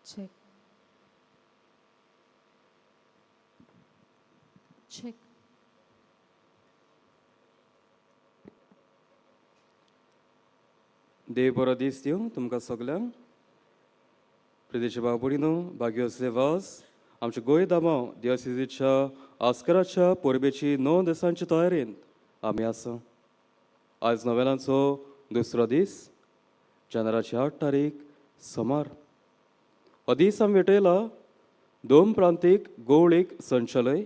Check. Check. देव बरो दीस दिवं तुमकां सगल्यांक. प्रदेश भाव भयणीनो, भाग्योसले वास, आमच्या गोंय दामांव दिवसिजीच्या आस्कराच्या परबेची 9 दिसांचे तयारेंत आमी आसा. आयज नवेलांचो दुसरो दीस, जानेराची 8 तारीख, सोमार. हो दीस आमी भेटयला दोन प्रांतीक गोवळीक संचालय,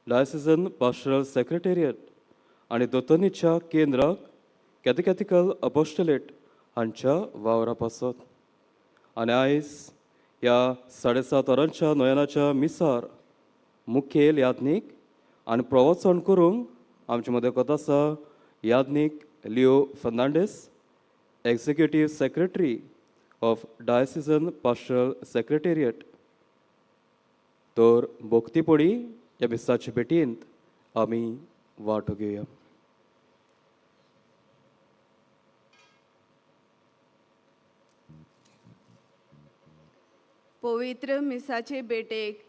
डायसिजन पास्टरल सेक्रेटेरियट आनी दोतोनीच्या केंद्राक कॅथकॅथिकल अपोस्टलेट हांच्या वावरा पासत. आनी आयज ह्या 7:30 वरांच्या नयनाच्या मिसार मुखेल याज्ञीक आनी प्रवचन करूंक आमचे मदें कोत आसा Yagnik Leo Fernandes, executive secretary of diocesan pastoral secretariat. तर भोक्तीपडी ह्या मिसाचे भेटींत आमी वांटो घेवया. पवित्र मिसाचे भेटेक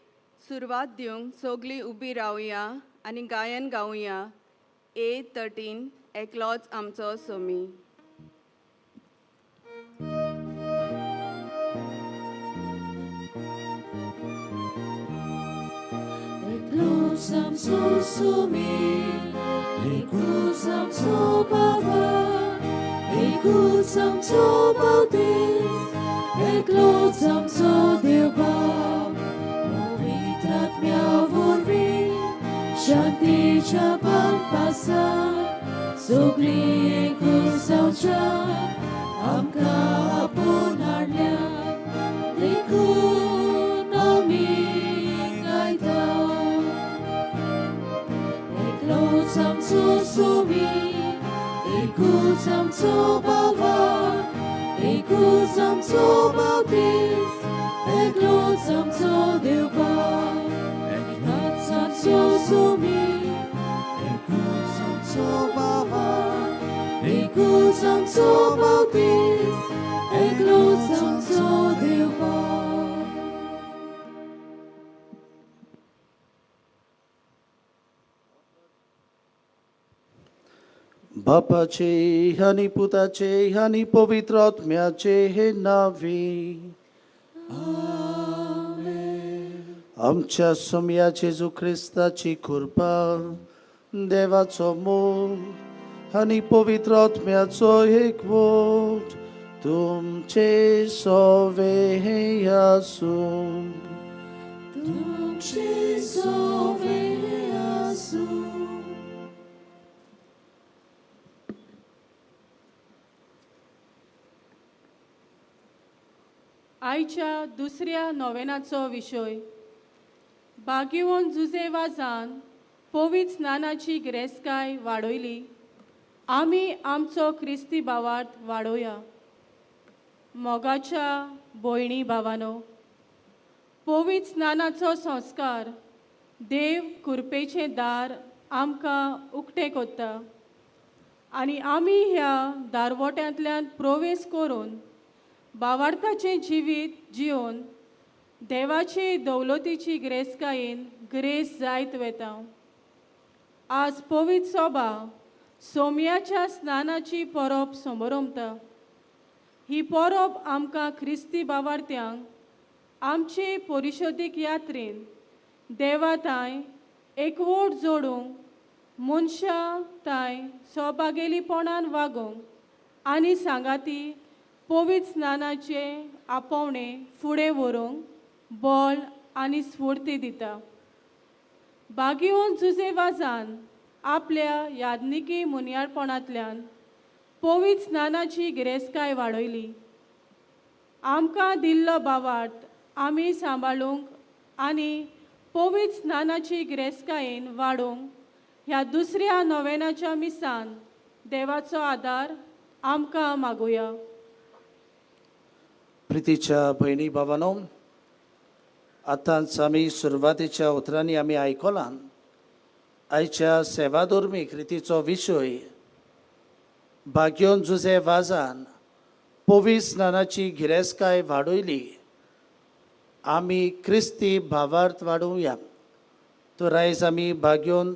सुरवात दिवंक सगळीं उबी रावया आनी गायन गावया. A 13, एकलोच आमचो सोमी. एकलोच आमचो सोमी, एकूच आमचो बाबा, एकूच आमचो बावतीस, एकलोच आमचो देव बाप, पवित्र आत्म्या वरवीं शांतीच्या पान पासा सगळीं एकूच जावच्या आमकां आपोवन हाडल्या, देखून आमी गायता. एकलोच आमचो सोमी, एकूच आमचो बाबा, एकूच आमचो बावतीस, एकलोच आमचो देव बाप, एकलोच आमचो सोमी, एकूच आमचो बाबा, एकूच आमचो बावतीस, एकलोच आमचो देव बाप. बापाचे आनी पुताचे आनी पवित्र आत्म्याचे हे नावी. आमच्या सोमया जेजू ख्रिस्ताची कृपा, देवाचो मोग आनी पवित्र आत्म्याचो एकवट तुमचे सोवे आसूं. तुमचे सोवे आसूं. आयच्या दुसऱ्या नोवेनाचो विशय, बागिवोन जुजे वाजान पवित्र स्नानाची गिरेस्तकाय वाडयली, आमी आमचो क्रिस्ती भावार्थ वाडोवया. मोगाच्या भयणी भावानो, पवित्र स्नानाचो संस्कार देव कृपेचें दार आमकां उक्तें करता आनी आमी ह्या दारवट्यांतल्यान प्रवेश करून भावार्थाचें जिवीत जिवन देवाची दौलतीची गिरेस्तकायेन ग्रेस जायत वेता. आज पवित्र सोबा सोमयाच्या स्नानाची परब समरमता. ही परब आमकां क्रिस्ती भावार्थ्यांक आमचे परिशोदीक यात्रेन देवा तांय एकवट जोडूंक, मनशां तांय सोबागेलीपणान वागोवंक आनी सांगाती पवित्र स्नानाचे आपोवणें फुडें व्हरूंक बळ आनी स्फूर्ती दिता. बागिवन जुजे वाजान आपल्या याज्ञिकी मुनयाळपणांतल्यान पवित्र स्नानाची गिरेस्तकाय वाडयली. आमकां दिल्लो भावार्थ आमी सांबाळूंक आनी पवित्र स्नानाची गिरेस्तकायेन वाडोवंक ह्या दुसऱ्या नोवेनाच्या मिसान देवाचो आदार आमकां मागुया. प्रितीच्या भयणी भावानो, आतांच आमी सुरवातेच्या उतरांनी आमी आयकलां आयच्या सेवाधर्मीक रितीचो विशय, भाग्योन जुजे वाजान पवित्र स्नानाची गिरेस्तकाय वाडयली, आमी क्रिस्ती भावार्थ वाडोवया. तर आयज आमी भाग्योन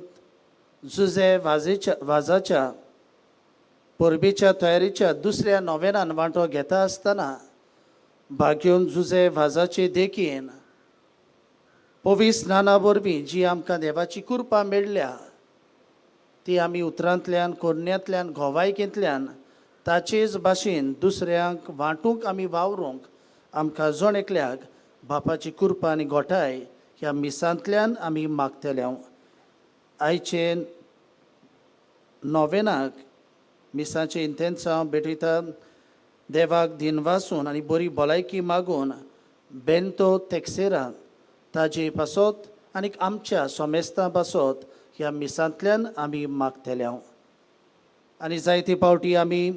जुजे वाजाच्या परबेच्या तयारीच्या दुसऱ्या नोवेनान वांटो घेता आसतना भाग्योन जुजे वाजाचे देखीन पवित्र स्नाना वरवीं जी आमकां देवाची कृपा मेळ्ळ्या ती आमी उतरांतल्यान, कोरण्यांतल्यान, गोवायकेंतल्यान ताचेच भाशेन दुसऱ्यांक वांटूंक आमी वावरूंक आमकां जण एकल्याक बापाची कृपा आनी गोठाय ह्या मिसांतल्यान आमी मागतले. आयचे नोवेनाक मिसाचें इंतेन्सांव भेटयता देवाक दिनवासून आनी बरी भलायकी मागून बेंतो तेक्सेरा ताजे पासत आनी आमच्या सोमेस्तां पासत ह्या मिसांतल्यान आमी मागतले. आनी जायते फावटी आमी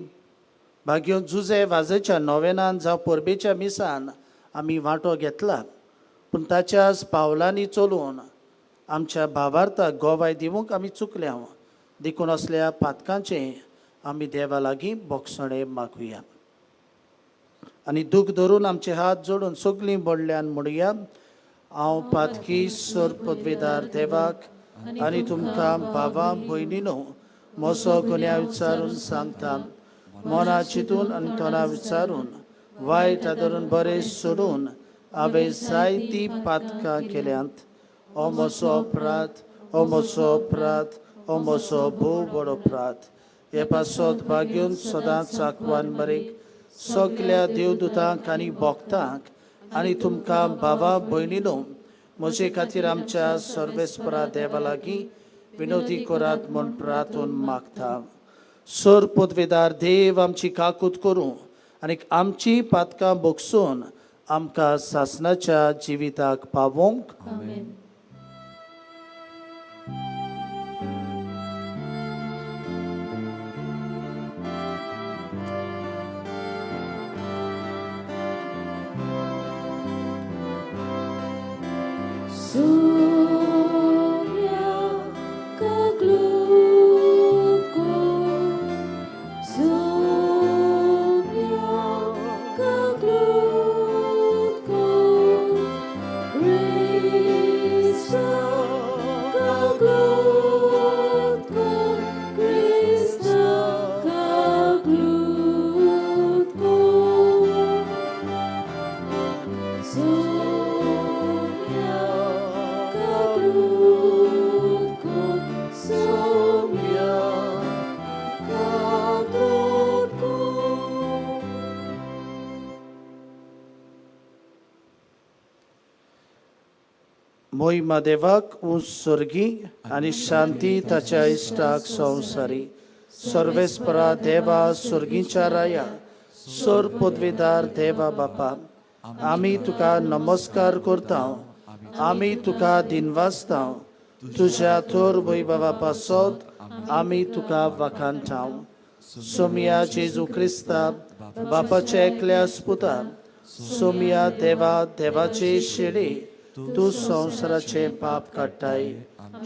भाग्यो जुजे वाजेच्या नोवेनान जावं परबेच्या मिसान आमी वांटो घेतला, पूण ताच्याच पावलांनी चलून आमच्या भावार्थाक गोवाय दिवंक आमी चुकल्या. देखून असल्या पातकांचें आमी देवा लागीं बोगसणें मागुया आनी दूख धरून आमचे हात जोडून सगळीं बोडल्यान म्हणुया, हांव पातकी सर पदवेदार देवाक आनी तुमकां भावा भयणीनो म्हजो गुन्यांव विचारून सांगता, मना चिंतून आनी तोंडा विचारून वायट आदरून बरें सोडून हांवें जायतीं पातकां केल्यांत. ओ म्हजो अपराध, ओ म्हजो अपराध, ओ म्हजो भोव व्हड अपराध. हे पासत भाग्यून सदांच आकवान मरेक सगल्या देवदूतांक आनी भक्तांक आनी तुमकां भावा भयणीनो म्हजे खातीर आमच्या सर्वेस्परा देवा लागीं विनोदी करात म्हूण प्रार्थून मागता. सर पदवेदार देव आमची काकूत करूं आनी आमची पातकां भोगसून आमकां सासणाच्या जिविताक पावोवंक. आमेन. Soumya kaglutko, Soumya kaglutko, Krista kaglutko, Krista kaglutko. Soumya kaglutko, Soumya kaglutko. मोहिमा देवाक उत्सर्गी आनी शांती ताच्या इश्टाक संवसारी. सर्वेस्परा देवा स्वर्गीच्या राया, सर पदवेदार देवा बापा, आमी तुका नमस्कार करता, आमी तुका दिनवासता. तुज्या थोर वैभवा पासत आमी तुका वाखाणटा. सोमया जेजू क्रिस्ता बापाच्या एकल्या पुता, सोमया देवा देवाचे शेळे, तूं संवसाराचें पाप काडटाय,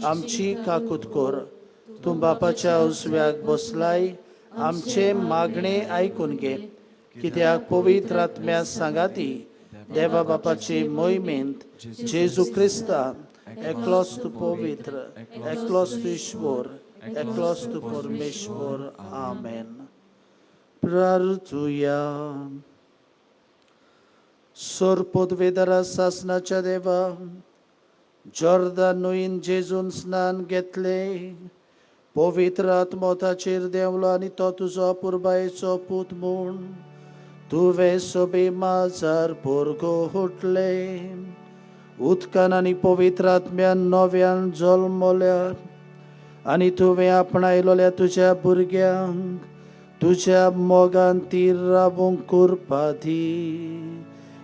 आमची काकूत कर. तूं बापाच्या उजव्याक बसलाय, आमचें मागणें आयकून घे. कित्याक पवित्र आत्म्या सांगाती देवा बापाचे मोहिमेंत जेजू क्रिस्ता एकलोच तूं पवित्र, एकलोच तूं ईश्वर, एकलोच तूं परमेश्वर. आमेन. प्रार्थुया. सर पदवेदारा सासनाच्या देवा, जॉर्दन न्हंयेन जेजून स्नान घेतलें, पवित्र आत्मो ताचेर देंवलो आनी तो तुजो अपुरबायेचो पूत म्हूण तुवें सोबे माजार पोरगो हुटले. उदकान आनी पवित्र आत्म्यान नव्यान जल्मल्या आनी तुवें आपणायलोल्या तुज्या भुरग्यांक तुज्या मोगान ती रावूंक कृपा दी.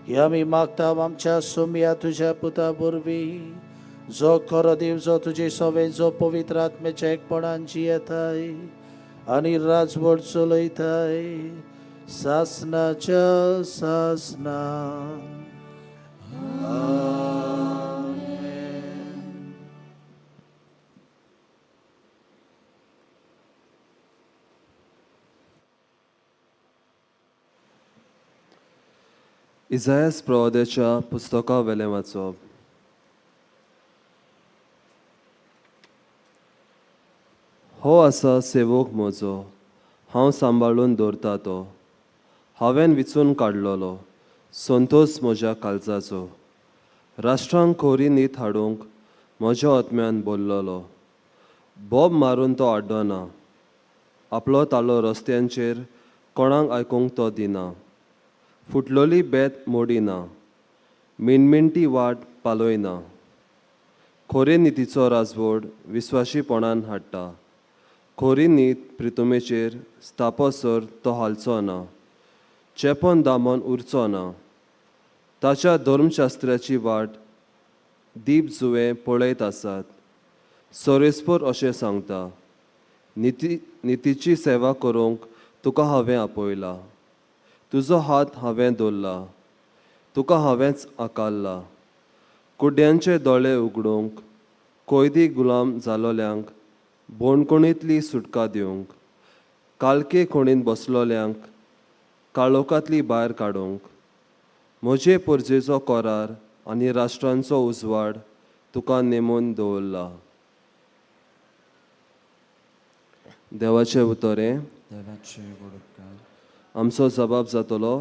हे आमी मागता आमच्या सोमया तुज्या पुता वरवीं, जो खरो देव, जो तुजे सवे, जो पवित्र आत्म्याच्या एकपणान जियेताय आनी राजवट चलयताय सासनाच्या सासना. आमेन. इजायस प्रवाद्याच्या पुस्तका वेलें वाचप. हो आसा सेवक म्हजो, हांव सांबाळून दवरता तो, हांवें विचून काडलेलो संतोस म्हज्या काळजाचो. राष्ट्रांक खोरी नीत हाडूंक म्हज्या आत्म्यान बोल्लोलो. बोब मारून तो आड्डना, आपलो तालो रस्त्यांचेर कोणाक आयकूंक तो दिना. फुटलोली बेत मोडिना, मिणमिणटी वाट पालयना. खोरे नितीचो राजवड विस्वाशीपणान हाडटा, खोरी नीत प्रितुमेचेर स्थापसर तो हालचो ना, चेपन दामन उरचो ना. ताच्या धर्मशास्त्राची वाट दीप जुवें पळयत आसात. सोरेस्पोर अशें सांगता, निती नितीची सेवा करूंक तुका हांवें आपयला, तुजो हात हांवें दवरला, तुका हांवेंच आकारला. कुड्ड्यांचे दोळे उगडूंक, कोयदी गुलाम जालोल्यांक बोणकोणींतली सुटका दिवंक, कालके खोणीन बसलोल्यांक काळोखांतली भायर काडूंक, म्हजे परजेचो कोरार आनी राष्ट्रांचो उजवाड तुका नेमून दवरला. देवाचें उतर हें. आमचो जबाब जातलो,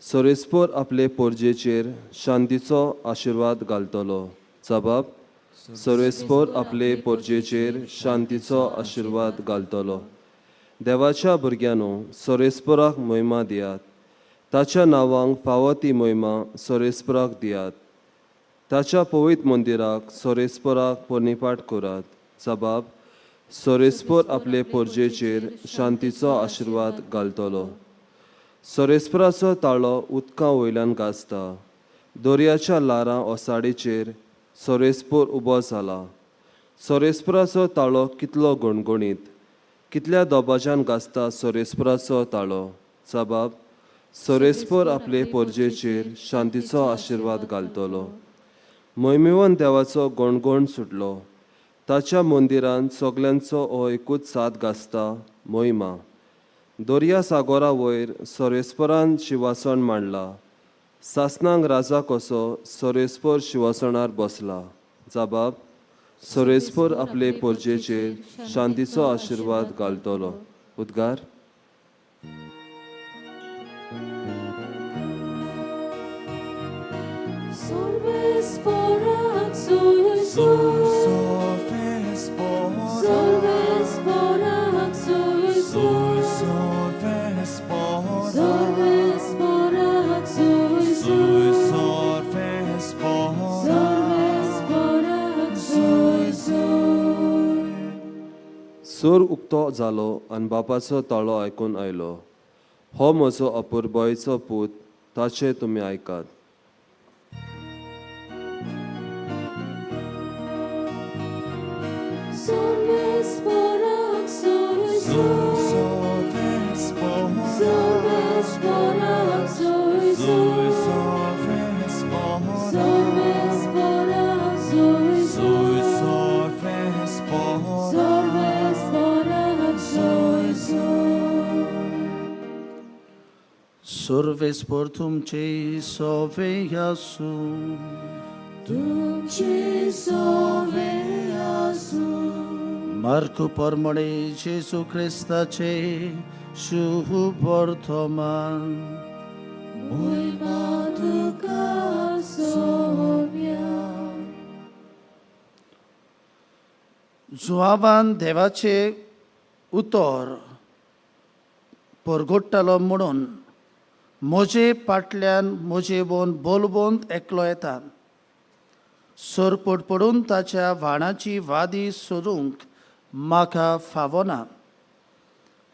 सोरेस्पोर आपले पोरजेचेर शांतीचो आशिर्वाद घालतलो. जबाब, सोरेस्पोर आपले पोरजेचेर शांतीचो आशिर्वाद घालतलो. देवाच्या भुरग्यांनो, सोरेस्पोराक मोहिमा दियात, ताच्या नांवांक फावो ती मोहिमा सोरेस्पोराक दियात. ताच्या पवित्र मंदिराक सोरेस्पोराक पोरणीपाट करात. जबाब, सोरेस्पोर आपले पोरजेचेर शांतीचो आशिर्वाद घालतलो. सोरेस्पराचो ताळो उदका वयल्यान गाजता, दर्याच्या ल्हारां ओसाडीचेर सोरेस्पोर उबो जाला. सोरेस्पराचो ताळो कितलो गणगणीत, कितल्या दबाज्यान गाजता सोरेस्पराचो ताळो. जबाब, सोरेस्पोर आपले पोरजेचेर शांतीचो आशिर्वाद घालतलो. मोहिमेवन देवाचो गणगण सुटलो, ताच्या मंदिरांत सगल्यांचो हो एकूच साद गाजता, मोहिमा. दर्या सागोरा वयर सोरेस्परान शिवासण मांडला, सासनांक राजा कसो सोरेस्पोर शिवासणार बसला. जबाब, सोरेस्पोर आपले पोरजेचेर शांतीचो आशिर्वाद घालतलो. उद्गार. सूर उक्तो जालो आनी बापाचो ताळो आयकून आयलो, हो म्हजो अपुरबायेचो पूत, ताचें तुमी आयकात. Sorves por तुमचे सोवे आसूं, तुमचे सोवे आसूं. मार्कू परमणे जेजू क्रिस्ताचे शुभ वर्तमान. मोहिमा तुका सोम्या. जुआवान देवाचे उतर परगोट्टालो म्हणून म्हजे फाटल्यान म्हजे बोन बोलबोंत एकलो येता, सरपट पडून ताच्या व्हाणाची वादी सोदूंक म्हाका फावना.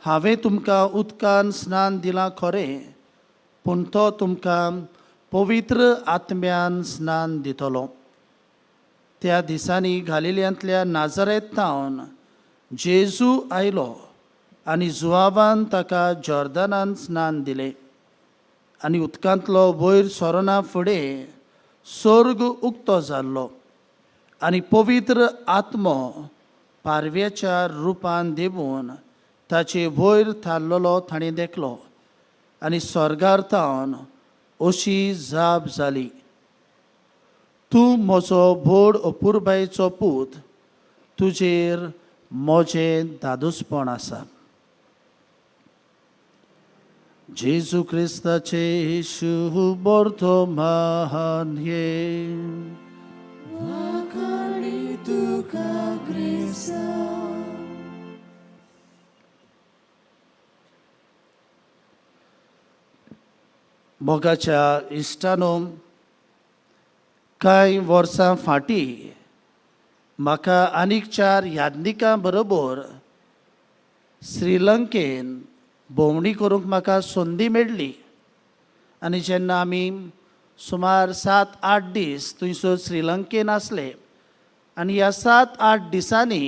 हांवें तुमकां उदकान स्नान दिलां खरें, पूण तो तुमकां पवित्र आत्म्यान स्नान दितलो. त्या दिसांनी गालिल्यांतल्या नाजरेत थावन जेजू आयलो आनी जुआवान ताका जॉर्दनान स्नान दिलें. आनी उदकांतलो वयर सरना फुडें सर्ग उक्तो जाल्लो आनी पवित्र आत्मो पारव्याच्या रुपान देंवून ताचे वयर थारलेलो ताणें देखलो आनी स्वर्गार थावन अशी जाप जाली, तूं म्हजो व्हड अपुरबायेचो पूत, तुजेर म्हजें दादोसपण आसा. जेजू क्रिस्ताचे शुभ वर्तमान हे. वाखाणी तुका क्रिस्ता. मोगाच्या इश्टानो, कांय वर्सां फाटीं म्हाका आनीक चार याज्ञिकां बरोबर श्रीलंकेन भोंवडी करूंक म्हाका संदी मेळ्ळी. आनी जेन्ना आमी सुमार 7-8 दीस थंयसर श्रीलंकेन आसले आनी ह्या 7-8 दिसांनी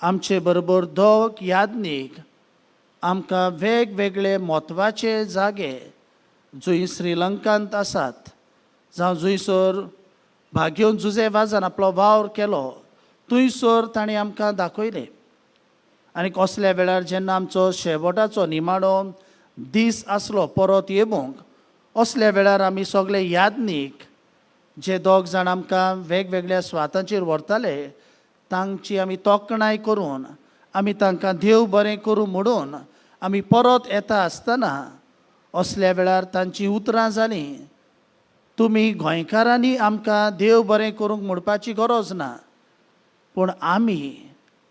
आमचे बरोबर दोग याज्ञीक आमकां वेगवेगळे म्हत्वाचे जागे जंय श्रीलंकांत आसात, जावं जंयसर भाग्योन जुजे वाजान आपलो वावर केलो, थंयसर ताणें आमकां दाखयलें. आनी कसल्या वेळार जेन्ना आमचो शेवटाचो निमाणो दीस आसलो परत येवंक, असल्या वेळार आमी सगळे याज्ञीक जे दोग जाण आमकां वेगवेगळ्या सुवातांचेर व्हरताले, तांची आमी तोखणाय करून, आमी तांकां देव बरें करूं म्हणून आमी परत येता आसतना, असल्या वेळार तांचीं उतरां जालीं, तुमी गोंयकारांनी आमकां देव बरें करूंक म्हणपाची गरज ना, पूण आमी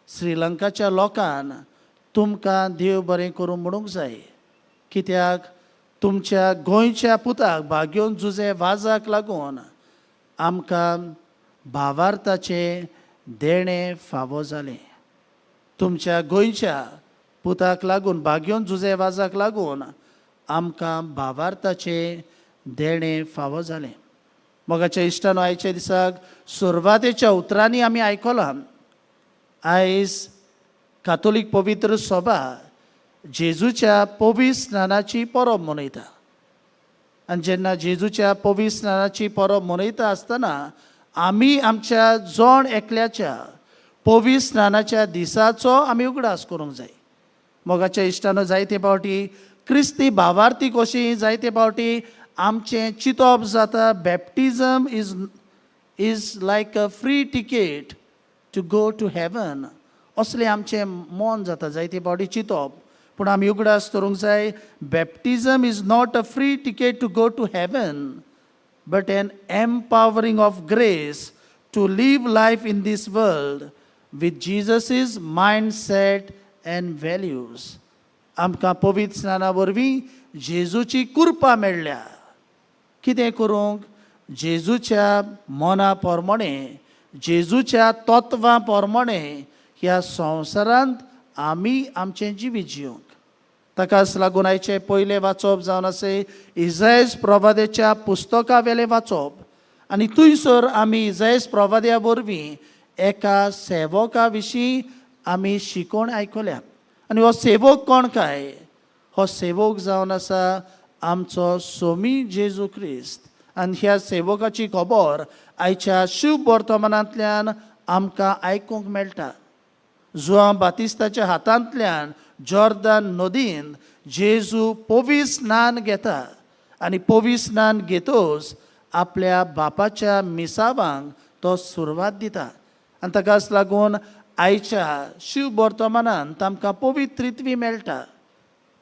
श्रीलंकाच्या लोकान तुमकां देव बरें करूं म्हणूंक जाय, कित्याक तुमच्या गोंयच्या पुताक भाग्योन जुजे वाजाक लागून आमकां भावार्थाचें देणें फावो जालें. तुमच्या गोंयच्या पुताक लागून, भाग्योन जुजे वाजाक लागून आमकां भावार्थाचें देणें फावो जालें. मोगाच्या इश्टानो, आयच्या दिसाक सुरवातेच्या उतरांनी आमी आयकलां, आयज कातोलीक पवित्र सभा जेजूच्या पवित्र स्नानाची परब मनयता. आनी जेन्ना जेजूच्या पवित्र स्नानाची परब मनयता आसतना आमी आमच्या जण एकल्याच्या पवित्र स्नानाच्या दिसाचो आमी उगडास करूंक जाय. मोगाच्या इश्टानो, जायते फावटी क्रिस्ती भावार्थी कशी जायते फावटी आमचें चिंतप जाता, baptism is like a free ticket to go to heaven, असलें आमचें मन जाता जायते फावटी चिंतप. पूण आमी उगडास करूंक जाय, baptism is not a free ticket to go to heaven, but an empowering of grace to live life in this world with Jesus's mindset and values. आमकां पवित्र स्नाना वरवीं जेजूची कृपा मेळ्ळ्या. कितें करूंक? जेजूच्या मना प्रमाणे, जेजूच्या तत्वां प्रमाणे ह्या संवसारांत आमी आमचें जिवीत जिवंक. ताकाच लागून आयचें पयलें वाचप जावन आसा इजायस प्रवादेच्या पुस्तका वेलें वाचप. आनी थंयसर आमी इजायस प्रवाद्या वरवीं एका सेवका विशीं आमी शिकोवन आयकल्या. आनी हो सेवक कोण काय? हो सेवक जावन आसा आमचो सोमी जेजू क्रिस्त. आनी ह्या सेवकाची खबर आयच्या शुभ वर्तमानांतल्यान आमकां आयकूंक मेळटा. जुआंव बातिस्ताच्या हातांतल्यान जॉर्दन नदीन जेजू पवित्र स्नान घेता आनी पवित्र स्नान घेतच आपल्या बापाच्या मिसावांक तो सुरवात दिता. आनी ताकाच लागून आयच्या शिव वर्तमानान तांकां पवित्रित्वी मेळटा.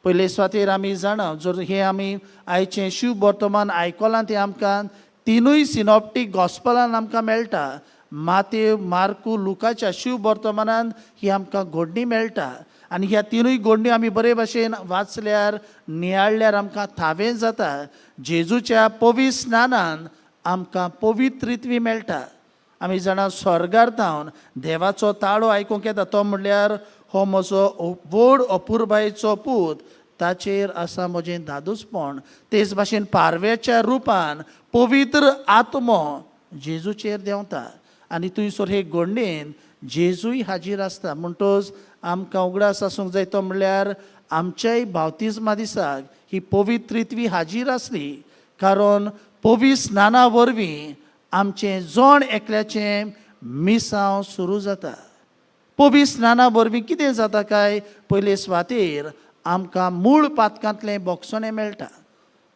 पयले सुवातेर आमी जाणा, जर हें आमी आयचें शिव वर्तमान आयकलां, तें आमकां तिनूय सिनॉप्टीक गॉस्पलान आमकां मेळटा. मातेव, मार्कू, लुकाच्या शिव वर्तमानान ही आमकां घडणी मेळटा. आनी ह्या तिनूय घडणी आमी बरे भाशेन वाचल्यार, नियाळल्यार आमकां थावें जाता, जेजूच्या पवित्र स्नानान आमकां पवित्रित्वी मेळटा. आमी जाणा, स्वर्गार थावन देवाचो ताळो आयकूंक येता, तो म्हणल्यार हो म्हजो व्हड अपुरबायेचो पूत, ताचेर आसा म्हजें दादूसपण. तेच भाशेन पारव्याच्या रुपान पवित्र आत्मो जेजूचेर देंवता आनी थंयसर हे घडणेन जेजूय हाजीर आसता. म्हणटच आमकां उगडास आसूंक जाय, तो म्हणल्यार आमच्याय बावतिज्मा दिसाक ही पवित्रित्वी हाजीर आसली, कारण पवित्र स्नाना वरवीं आमचें जण एकल्याचें मिसांव सुरू जाता. पवित्र स्नाना वरवीं कितें जाता काय? पयले सुवातेर आमकां मूळ पातकांतलें बोगसणें मेळटा.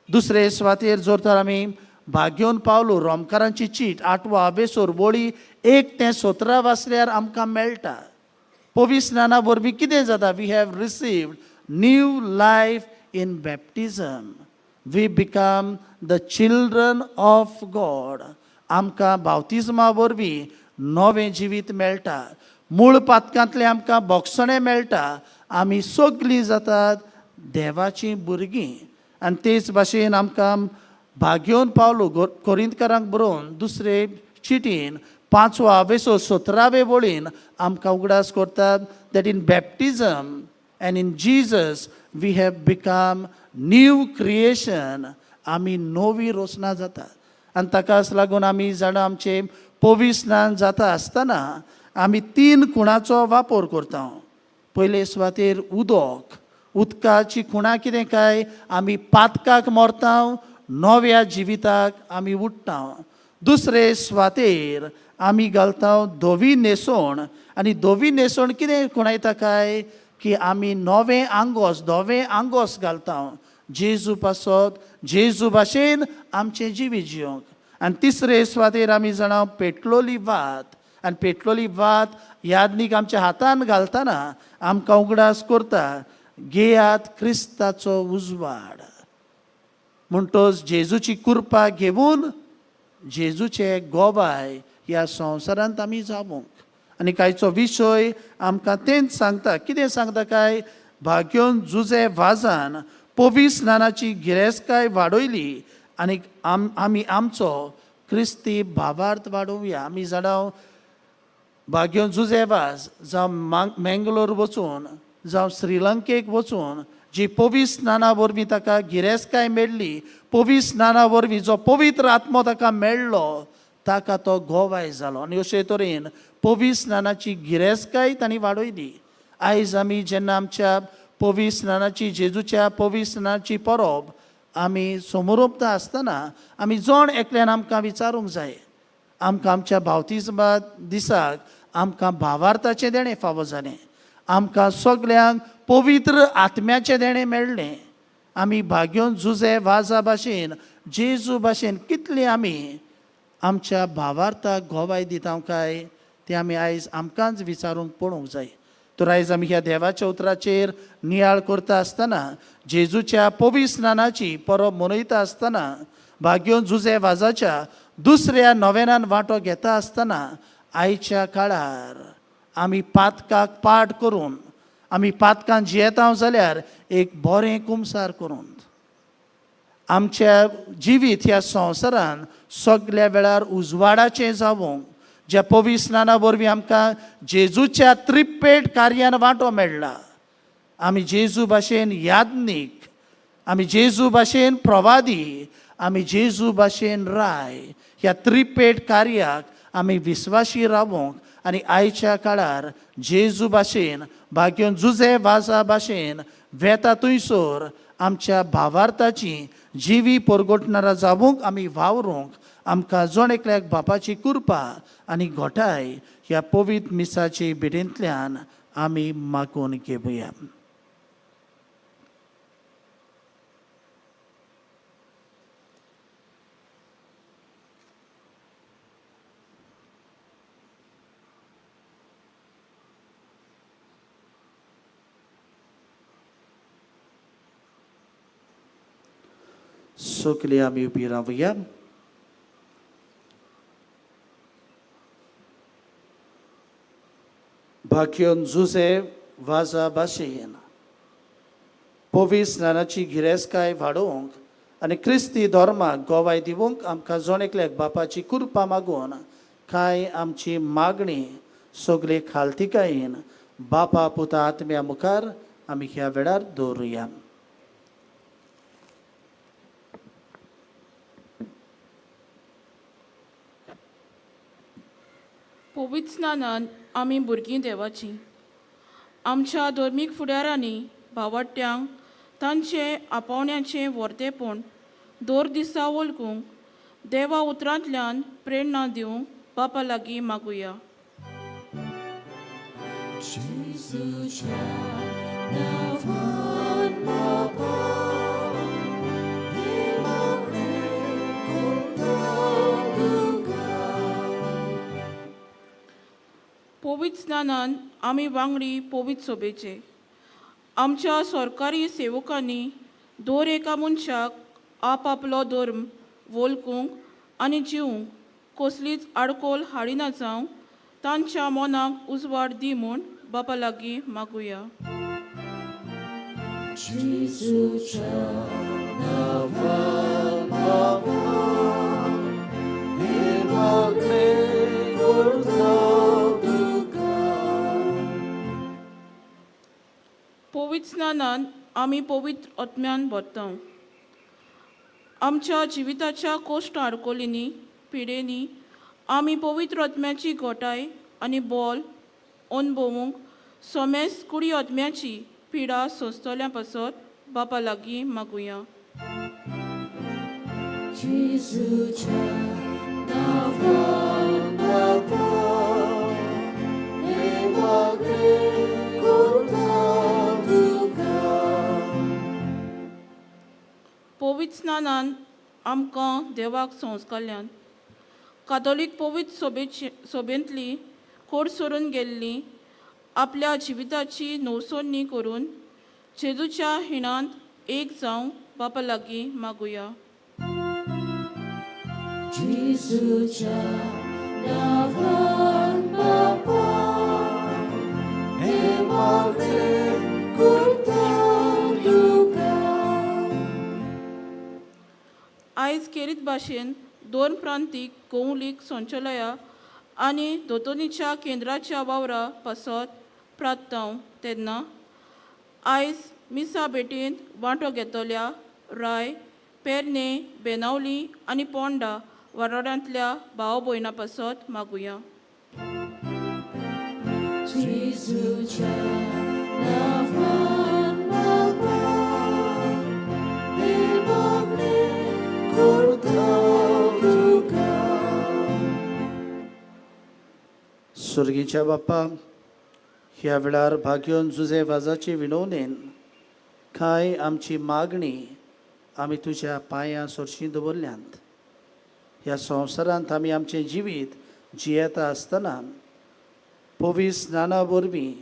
दुसरे सुवातेर जर तर आमी भाग्योन पावलो रोमकारांची चीट आठवो आबेसोर बोळी 1 ते 17 वाचल्यार आमकां मेळटा. पवित्र स्नाना वरवीं कितें जाता? We have received new life in baptism. We become the children of God. आमकां बाप्तिज्मा वरवीं नवें जिवीत मेळटा. मूळ पातकांतलें आमकां बोगसणें मेळटा. आमी सगलीं जातात देवाचीं भुरगीं. आनी तेच भाशेन आमकां भाग्योन पावलो कोरिंतकारांक बरोवन दुसरे चिटीन 5वो आवेसो 17वे वळीन आमकां उगडास करतात that in baptism and in Jesus we have become new creation. आमी नवी रचना जाता. आनी ताकाच लागून आमी जाणां आमचें पवित्र स्नान जाता आसतना आमी 3 खुणाचो वापर करता. पयले सुवातेर उदक. उदकाची खुणां कितें काय? आमी पातकाक मरता, नव्या जिविताक आमी उठ्ठा. दुसरे सुवातेर आमी घालता धवी न्हेसवण. आनी धवी न्हेसवण कितें खुणायता काय? की आमी नवें आंगोस, धवें आंगोस घालता जेजू पासत, जेजू भाशेन आमचें जिवीत जियोंक. आनी तिसरे सुवातेर आमी जाणां पेटलोली वात. आनी पेटलोली वात यादनीक आमच्या हातान घालतना आमकां उगडास करता, घेयात क्रिस्ताचो उजवाड. म्हणटच जेजूची कृपा घेवन जेजूचे गोवाय ह्या संवसारांत आमी जावंक. आनी कांयचो विशय आमकां तेंच सांगता. कितें सांगता काय? भाग्योन जुजे वाजान पवित्र स्नानाची गिरेस्तकाय वाडयली आनी आमी आमचो क्रिस्ती भावार्थ वाडोवया. आमी जाणां भाग्योन जुजे वाज जावं मेंगलोर वचून, जावं श्रीलंकेक वचून जी पवित्र स्नाना वरवीं ताका गिरेस्तकाय मेळ्ळी, पवित्र स्नाना वरवीं जो पवित्र आत्मो ताका मेळ्ळो, ताका तो गोवाय जालो. आनी अशे तरेन पवित्र स्नानाची गिरेस्तकाय तांणी वाडयली. आयज आमी जेन्ना आमच्या पवित्र स्नानाची, जेजूच्या पवित्र स्नानाची परब आमी समोरोपता आसतना आमी जण एकल्यान आमकां विचारूंक जाय, आमकां आमच्या बाप्तिज्मा दिसाक आमकां भावार्थाचें देणें फावो जालें, आमकां सगल्यांक पवित्र आत्म्याचें देणें मेळ्ळें. आमी भाग्योन जुजे वाजा भाशेन, जेजू भाशेन कितली आमी आमच्या भावार्थाक गोवाय दिता काय तें आमी आयज आमकांच विचारूंक पळोवंक जाय. तर आयज आमी ह्या देवाच्या उतराचेर नियाळ करता आसतना, जेजूच्या पवित्र स्नानाची परब मनयता आसतना, भाग्योन जुजे वाजाच्या दुसऱ्या नोवेनान वांटो घेता आसतना आयच्या काळार आमी पातकाक पाठ करून, आमी पातकान जियेता जाल्यार एक बरें कुमसार करून आमच्या जिवीत ह्या संवसारान सगल्या वेळार उजवाडाचें जावंक, ज्या पवित्र स्नाना वरवीं आमकां जेजूच्या त्रिपेट कार्यान वांटो मेळ्ळा, आमी जेजू भाशेन याज्ञीक, आमी जेजू भाशेन प्रवादी, आमी जेजू भाशेन राय, ह्या त्रिपेट कार्याक आमी विस्वाशी रावोंक आनी आयच्या काळार जेजू भाशेन भाग्योन जुजे वाजा भाशेन वेता थंयसर आमच्या भावार्थाची जिवी परगटणारा जावूंक आमी वावरूंक आमकां जण एकल्याक बापाची कृपा आनी घोटाय ह्या पवित्र मिसाचे भेटेंतल्यान आमी मागून घेवया. सगळे आमी उबी रावया. भाग्योन जुजे वाजा भाशेन पवित्र स्नानाची गिरेस्तकाय वाडोवंक आनी क्रिस्ती धर्माक गोवाय दिवंक आमकां जण एकल्याक बापाची कृपा मागून कांय आमची मागणी सगळे खालतिकायेन बापा पुता आत्म्या मुखार आमी ह्या वेळार दवरुया. पवित्र स्नानान आमी भुरगीं देवाचीं. आमच्या धर्मीक फुडारांनी भावाट्यांक तांचे आपोवण्याचें वर्तेपण दर दिसा वळखूंक देवा उतरांतल्यान प्रेरणा दिवंक बापा लागीं मागुया. जेजूच्या नांवान बापा, देवा स्नानान आमी वांगडी पवित्र सोबेचे. आमच्या सरकारी सेवकांनी दर एका मनशाक आपआपलो धर्म वळखूंक आनी जिवंक कसलीच आडकोल हाडिना जावं तांच्या मनाक उजवाड दी म्हूण बापा लागीं मागुया. पवित्र स्नानान आमी पवित्र आत्म्यान भरता. आमच्या जिविताच्या कोश्ट आडकोलींनी पिडेनी आमी पवित्र आत्म्याची घटाय आनी बोल अणभवूंक सोमेस कुडी आत्म्याची पिडा सोंसतल्या पासत बापा लागीं मागुया. पवित्र स्नानान आमकां देवाक संस्कारल्यान कातोलीक पवित्र सोबेची सोबेंतली कोड सरून गेल्ली आपल्या जिविताची नवसोडणी करून जेजूच्या हिणांत एक जावंक बापा लागीं मागुया. आयज केरीत भाशेन दोन प्रांतीक गोवलीक संचलया आनी दोतोनीच्या केंद्राच्या वावरा पासत प्रार्थांव तेन्ना आयज मिसा भेटींत वांटो घेतल्या राय पेरणे बेनावली आनी पोंडा वाठारांतल्या भाव भयणां पासत मागुया. सुर्गीच्या बाप्पा, ह्या वेळार भाग्योन जुजे वाजाची विनवणेन कांय आमची मागणी आमी तुज्या पांयां सरशी दवरल्यांत. ह्या संवसारांत आमी आमचें जिवीत जियेता आसतना पवित्र स्नाना वरवीं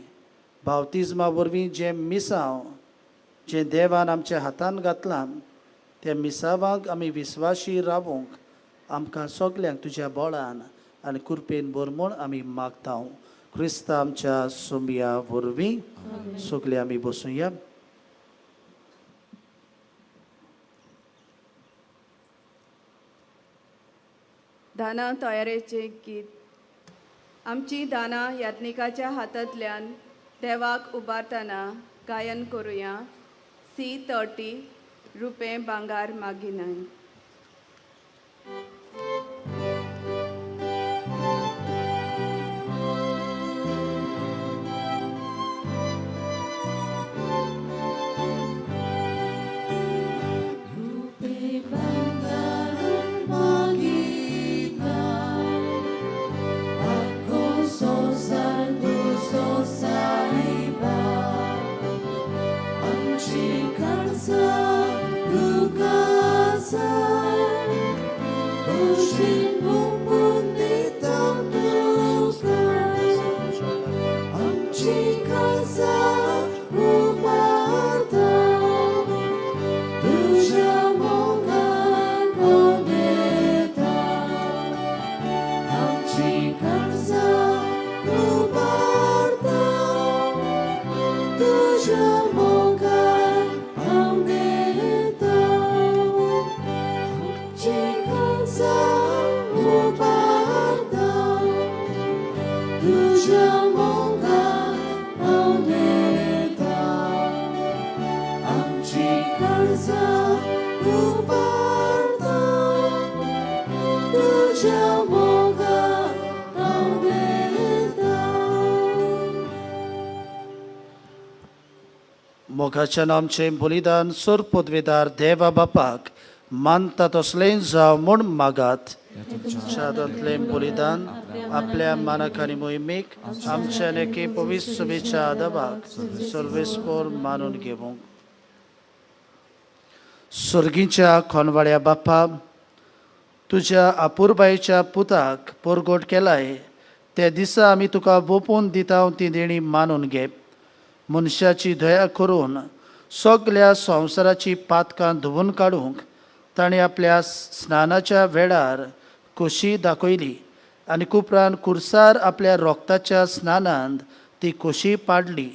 बावतिज्मा वरवीं जें मिसांव जें देवान आमच्या हातान घातलां त्या मिसावांक आमी विस्वाशी रावूंक आमकां सगल्यांक तुज्या बळान आनी कृपेन भर म्हूण आमी मागता. क्रिस्ता आमच्या सोंबिया वरवीं. सगळे आमी बसुया. दानां तयारेचें गीत. आमची दानां याज्ञिकाच्या हातांतल्यान देवाक उबारतना गायन करुया. C 30 रुपें भांगार मागिनाय. मोगाच्यान आमचें बलिदान सोर पदवेदार देवा बापाक मानता तसलें जावं म्हूण मागात. हातांतलें बलिदान आपल्या मानाक आनी मोहिमेक आमच्या एके पवित्र सभेच्या आदाबाक सर्वेस्पोर मानून घेवंक. सर्गीच्या खोनवाड्या बाप्पा, तुज्या अपुरबायेच्या पुताक पोरगोट केलाय ते दिसा आमी तुका वोपून दिता ती देणी मानून घे. मनशाची दया करून सगल्या संवसाराची पातकां धुवून काडूंक ताणें आपल्या स्नानाच्या वेळार खोशी दाखयली आनी उपरांत कुर्सार आपल्या रोगताच्या स्नानांत ती खोशी पाडली.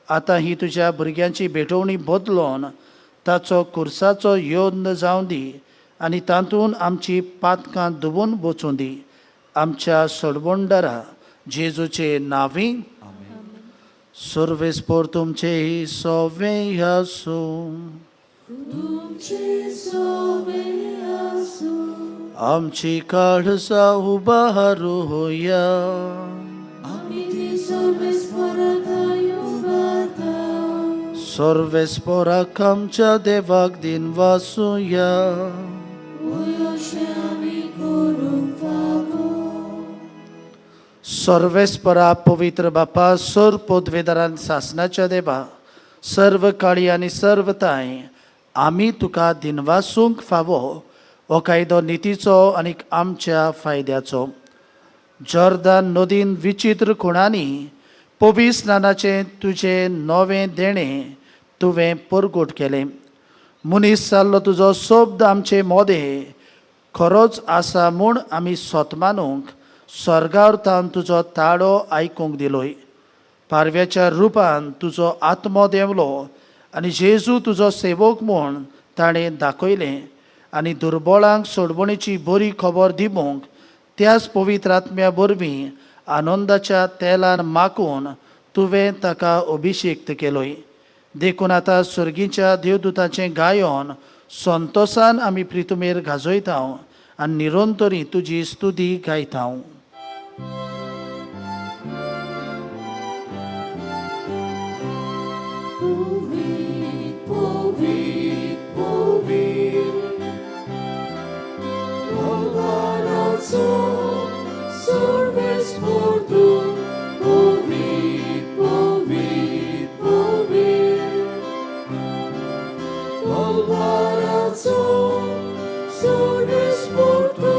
आतां ही तुज्या भुरग्यांची भेटवणी बदलोन ताचो कुर्साचो यत्न जावं दी आनी तातूंत आमची पातकां धुवून वचूं दी. आमच्या सोडवणदारा जेजूचे नांवी. सर्वेस्पोर तुमचे सोवे आसूं. तुमचे सोवे आसूं. आमची काळजां उबारुया. आमी ती सर्वेस्पराथाय उबारता. सर्वेस्पोराक आमच्या देवाक दिनवासुया. वय अशें आमी करूंक फावो. सर्वेस्परा पवित्र बापा, सर पदवेदारान सासनाच्या देवा, सर्व काळी आनी सर्व ताय आमी तुका दिनवासूंक फावो. हो कायदो नितीचो आनी आमच्या फायद्याचो. जॉर्दान नदीन विचित्र खुणांनी पवित्र स्नानाचें तुजें नवें देणें तुवें परगट केलें. मनीस जाल्लो तुजो शब्द आमचे मोदें खरोच आसा म्हूण आमी सोत मानूंक स्वर्गार तावन तुजो ताळो आयकूंक दिलोय. पारव्याच्या रुपान तुजो आत्मो देंवलो आनी जेजू तुजो सेवक म्हूण ताणें दाखयलें आनी दुर्बळांक सोडवणेची बरी खबर दिवंक त्याच पवित्र आत्म्या वरवीं आनंदाच्या तेलान माकून तुवें ताका अभिशेक्त केलोय. देखून आतां सर्गीच्या देवदूताचें गायन संतोसान आमी प्रितुमेर गाजयता आनी निरंतरी तुजी स्तुती गायता. Povit, povit, povit, Kalvarazzo, serves por tu. Povit, povit, povit, Kalvarazzo, serves por tu.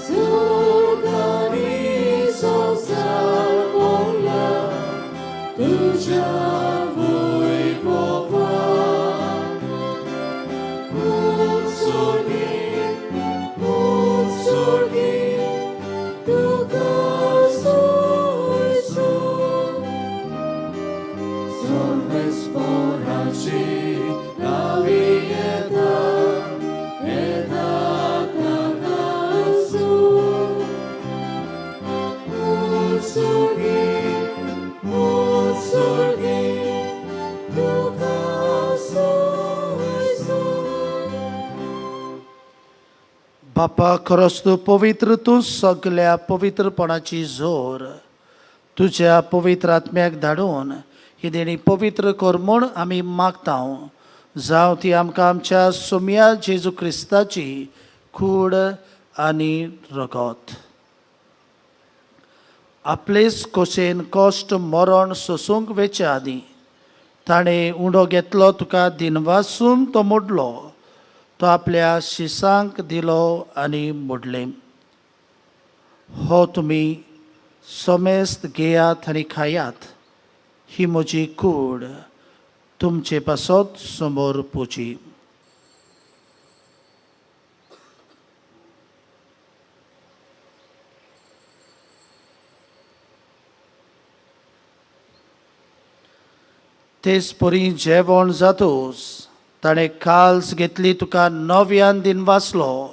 Zorgani salvola, tuja vojvova. Utsorgi, tuka soisu. Solves poraci, la vieta, edata kasu. Utsorgi, utsorgi, tuka soisu. बापा, खरोच तूं पवित्र, तूं सगल्या पवित्रपणाची जोर. तुज्या पवित्र आत्म्याक धाडून ही देणी पवित्र कर म्हूण आमी मागता. जावं ती आमकां आमच्या सोम्या जेजू क्रिस्ताची कूड आनी रगत. आपलेच खोशेन कश्ट मरण सोसूंक वेचे आदीं ताणें उंडो घेतलो, तुका दिनवासून तो मोडलो, तो आपल्या शिसांक दिलो आनी मोडलें, हो तुमी समेस्त घेयात आनी खायात. ही म्हजी कूड तुमचे पासत समोर पुची. तेच परी जेवण जातूच ताणें काल्स घेतली, तुका नव्यान दिन वाचलो,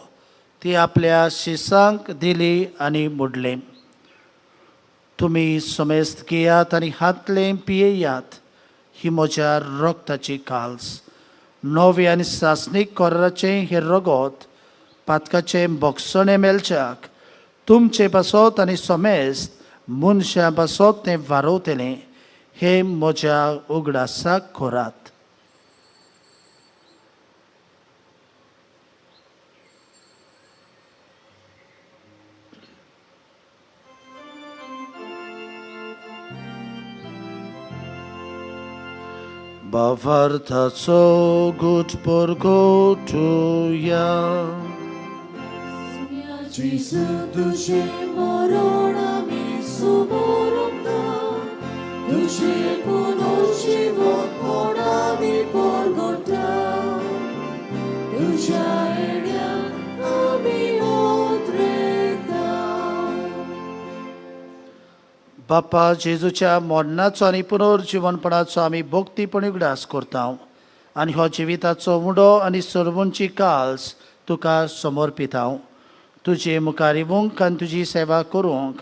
ती आपल्या शिसांक दिली आनी मोडलें, तुमी समेस्त घेयात आनी हातलें पियेयात. ही म्हज्या रक्ताची काल्स, नवे आनी सासणीक कराराचें हें रगत पातकाचें भोगसणें मेळच्याक तुमचे पासत आनी समेस्त मनशां पासत तें वारोवतलें. हे म्हज्या उगडासाक करात. भावार्थाचो गुट परगटुया. जेजू तुजें मरण आमी मरूंक ना तुजें पुनर्जिवपण आमी परगटा तुज्या येण्या आमी ओतरेता. बापा, जेजूच्या मरणाचो आनी पुनर्जिवनपणाचो आमी भक्तीपणी उगडास करता आनी हो जिविताचो उडो आनी सर्वोंची काल्स तुका समर्पिताव. तुजे मुखार येवंक आनी तुजी सेवा करूंक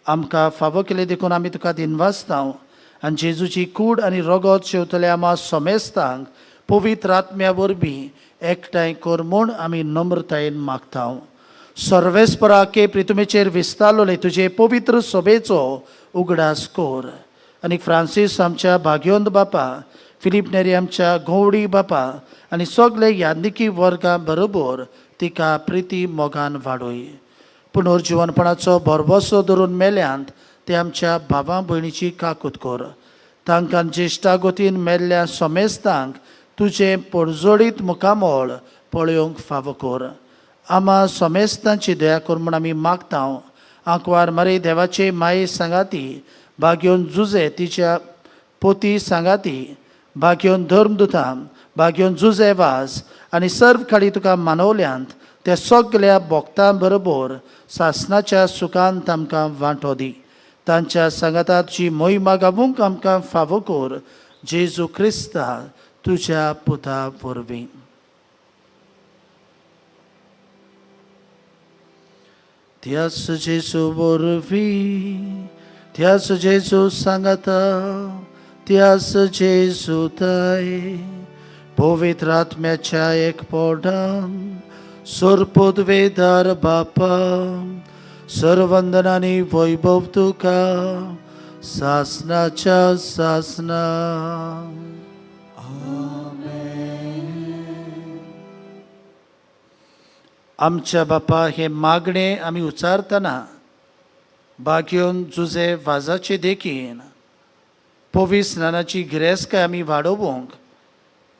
आमकां फावो केले देखून आमी तुका दिनवासताव आनी जेजूची कूड आनी रगत शेवतल्या आमा समेस्तांक पवित्र आत्म्या वरवीं एकठांय कर म्हूण आमी नम्रतायेन मागताव. सर्वेस्पराके प्रितुमेचेर विस्तारलोले तुजे पवित्र सभेचो उगडास कर आनी फ्रांसीस आमच्या भाग्योंत बापा, फिलीप नेरी आमच्या गौडी बापा आनी सगळे यादनिकी वर्गां बरोबर तिका प्रिती मोगान वाडय. पुनर्जिवनपणाचो भरवसो धरून मेल्यांत ते आमच्या भावा भयणीची काकूत कर. तांकां ज्येश्ठा गोतीन मेल्ल्या समेस्तांक तुजें परजळीत मुखामळ पळोवंक फावो कर. आमा समेस्तांची दया कर म्हूण आमी मागता. आंकवार मरे देवाचे माये सांगाती, भाग्योन जुजे तिच्या पोती सांगाती, भाग्योन धर्मदुतां, भाग्योन जुजे वास आनी सर्व खाडी तुका मानवल्यांत त्या सगल्या भोक्तां बरोबर सासनाच्या सुखान तांकां वांटो दी. तांच्या सांगाताची मोहिमा गावूंक आमकां फावो कर, जेजू क्रिस्ता तुज्या पुता वरवीं. त्यास जेजू वरवीं, त्यास जेजू सांगाता, त्यास जेजू ताय, पवित्र आत्म्याच्या एकपणान सोरपोदवेदार बापा, सर्वंदनानी वैभव तुका सासनाच्या सासना. आमच्या बापा, हे मागणे आमी उचारतना बागयोन जुजे वाजाचे देखीन पवित्र स्नानाची गिरेस्तकाय आमी वाडोवंक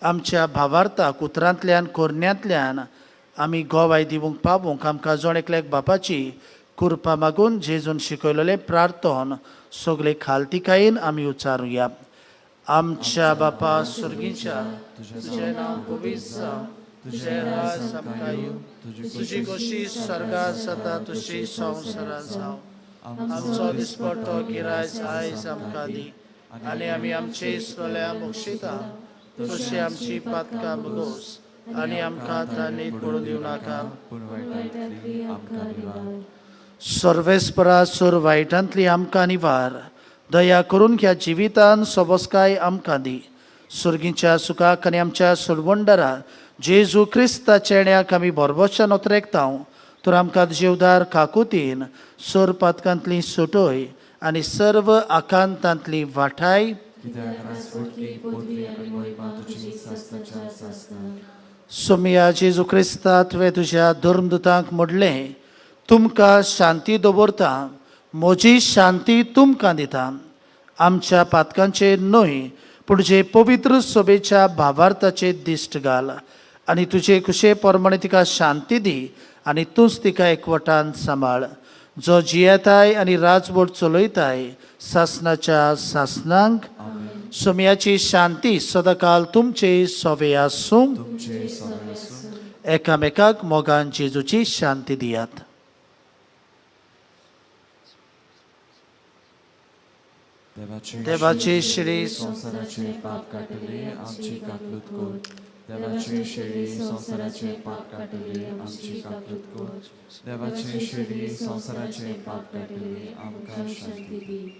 आमच्या भावार्थाक उतरांतल्यान कोरण्यांतल्यान आमी गोवाय दिवंक पावूंक आमकां जण एकल्याक बापाची कृपा मागून जेजून शिकयलेलें प्रार्थन सगळे खालतिकायेन आमी उचारुया. आमच्या बापा सुर्गीच्या, तुजें नांव पवित्र जावं, तुजें राज आमकां येवं, तुजी गोशी स्वर्गात जाता तशी संवसारांत जावं. आमचो दिसपट्टो गिरायस आयज आमकां दी आनी आमी आमचे इसवल्या बक्षिता तशी आमची पातकां बगोस आनी आमकां ताणीत पडून दिवं नाका, पूण वायटांतली आमकां निवार. सर्वेस्परा सोर वायटांतली आमकां निवार. दया करून ह्या जिवितान सोबसकाय आमकां दी. सुर्गीच्या सुखाक आनी आमच्या सुरवंडरा जेजू क्रिस्ता चेण्याक आमी भरभोशान ओतरेकता. तर आमकां तुजे उदार काकुतीन सोर पातकांतली सुटय आनी सर्व आकांतांतली वाठाय. कित्याक राजवटकी पदवी आनी महिमा तुजी सासणाच्या सासणाक. सोमिया जेजू क्रिस्ता, तुवें तुज्या धर्मदुतांक म्हणलें, तुमकां शांती दवरता, म्हजी शांती तुमकां दिता. आमच्या पातकांचेर न्हय पूण जे पवित्र सभेच्या भावार्थाचेर दिश्ट घाल आनी तुजे खुशे प्रमाणे तिका शांती दी आनी तूंच तिका एकवटान सांबाळ, जो जियेताय आनी राजवट चलयताय सासनाच्या सासनांक. सोमयाची शांती सदाकाल तुमचे सोवे आसूं. तुमचे सगळे आसूं. एकामेकाक मोगान जेजूची शांती दियात. देवाचे देवाचे श्री संवसाराचे पाप काडटले आमची काकलूत कर. देवाचे शेळी संवसाराचे पाप काडटले आमची काकलूत कर. देवाचे शेळी संवसाराचे पाप काडटले आमकां शांती दी.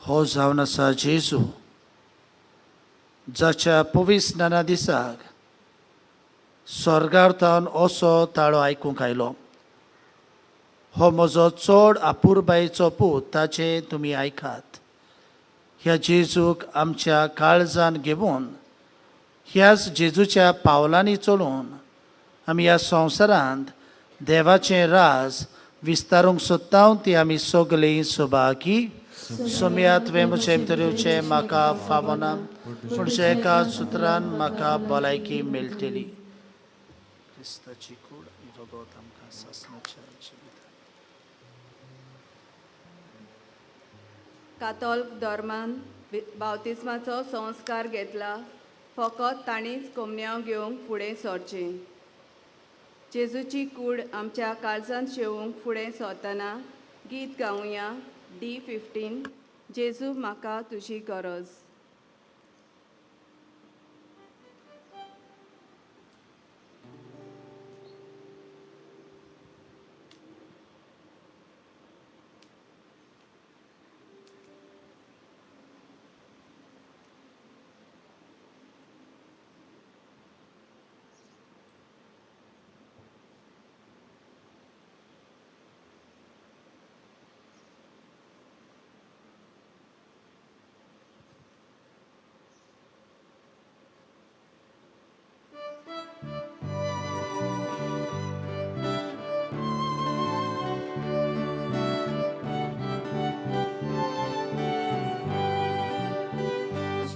हो जावन आसा जेजू, जाच्या पवित्र स्नाना दिसाक स्वर्गार तावन असो ताळो आयकूंक आयलो, हो म्हजो चड आपुरबायेचो पूत, ताचें तुमी आयकात. ह्या जेजूक आमच्या काळजान घेवन ह्याच जेजूच्या पावलांनी चलून आमी ह्या संवसारांत देवाचें राज विस्तारूंक सोदता ती आमी सगळीं सभागी. सोमया, तुवें म्हजें भितर येवचें म्हाका फावना, पूण एका सुत्रान म्हाका भलायकी मेळटली. क्रिस्ताची कूड आनी रगत आमकां सासणाच्या जिवीत. कातोल्क धर्मान बावतिस्माचो संस्कार घेतला फकत तांणीच कोमन्यांव घेवंक फुडें सरचें. जेजूची कूड आमच्या काळजांत शेवूंक फुडें सरतना गीत गावया D 15, जेजू म्हाका तुजी गरज.